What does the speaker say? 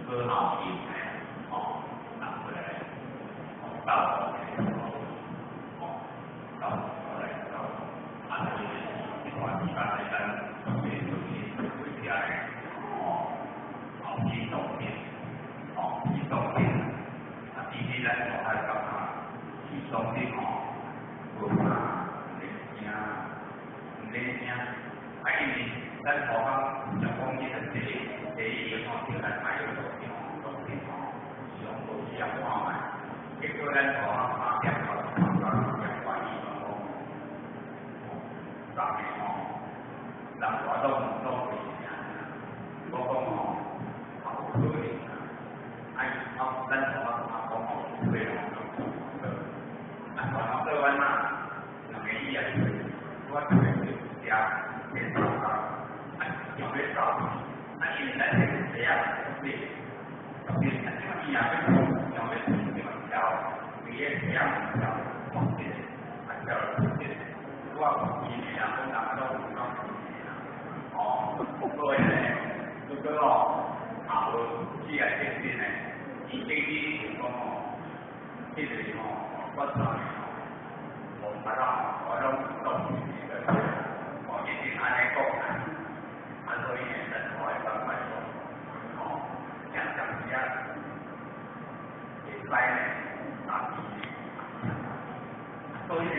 好好用的，吼，拿回來，吼，到吼，到來到，啊，所以這段時間來咱準備出去回家的，吼，吼，去動力，吼，去動力，啊，其實咱大家感覺去動力吼，無啥毋免驚，毋免驚，啊，因為咱塗跤像講這個第一個吼，叫咱愛用動力吼，動力吼，是攏無試驗看覓，結果咱塗跤3點到3點懷疑講，逐個吼，人大攏攏會驚，我講吼，也有可能啊，啊，啊，咱塗跤啊講吼，有可能啊，傳到對阮啊，兩個伊也揣，我揣去食，變三工，啊，想欲走，啊，因為咱這個鞋仔特別特別，啊，這擺伊若欲衝，想欲衝這擺跳，規個鞋仔跳，創一個，啊，跳了出一個，我規個人講人攏有講哦，所以呢，如果吼，也無起來證實呢，伊證實就講吼，這個吼，我昨吼，無法度，我攏攏是這個，哦，已經按呢講啦，啊，所以呢，咱會趕快講，吼，正當時啊，會使呢，啊，所以呢，